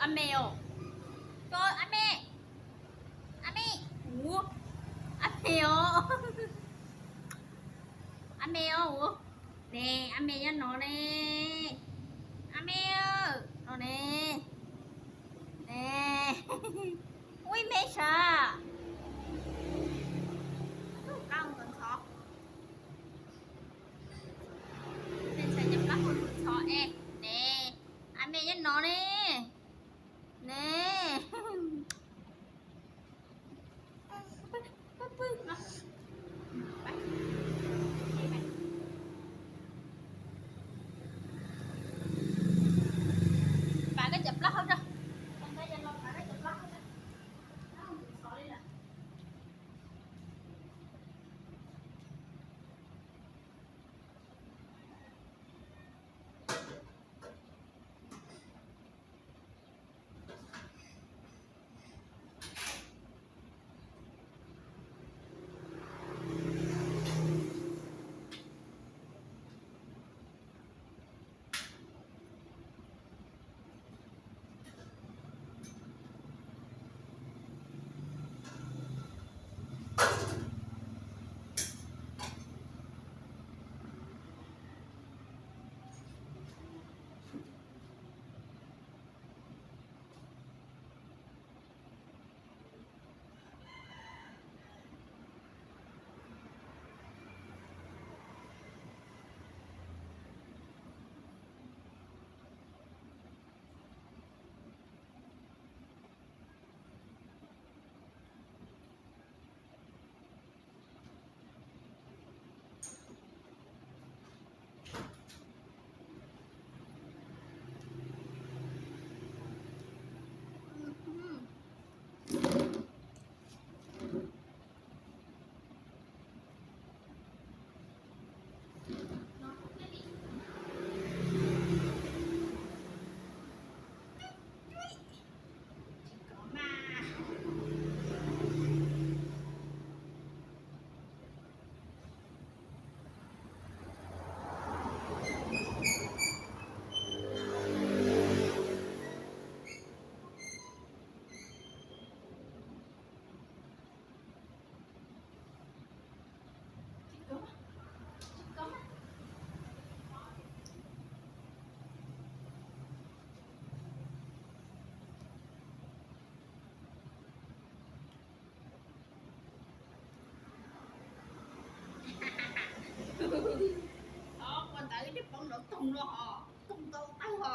Ab me os, ab me, ab me, ua, ab me os, ab me os, ua, ne, ab me nyob no ne, ab me, no ne, ne, ua ib me sav, ntxhov, ntxhov es, ne, ab me nyob no ne, ne. Pav koj cov plaub hau rau. Ua ntawd ib poob nrov toog no ho, toog ntau tawg ho.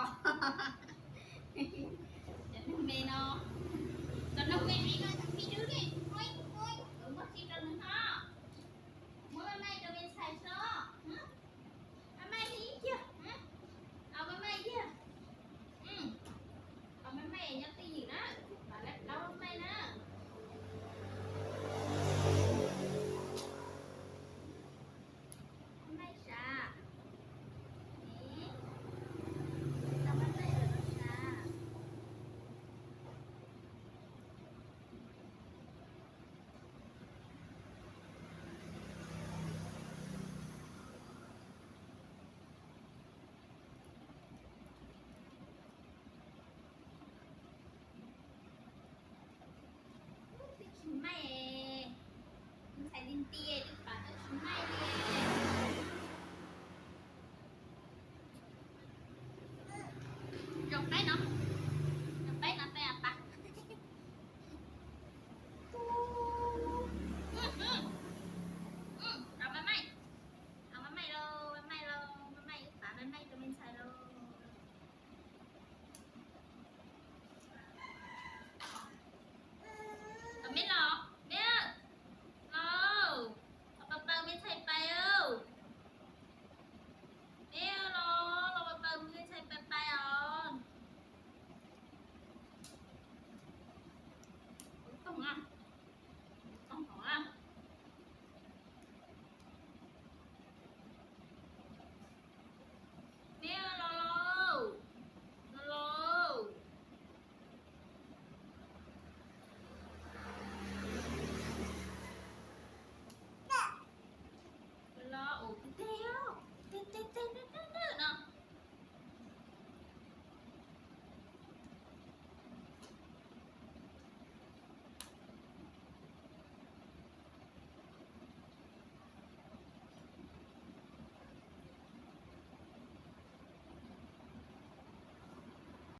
Cov neeg me no, cov neeg me me no cov me dub ne, muab tsi rau nws ho. Muab maj maij rau me ntxhais so. Maj maij ib kiag, maj maij ib kiag. Maj maij nyob twj ywm na, pab lawv plaub maj maij na. Maj maij sav. Maj maij sav. Twb tsis maij, ntxhais li nti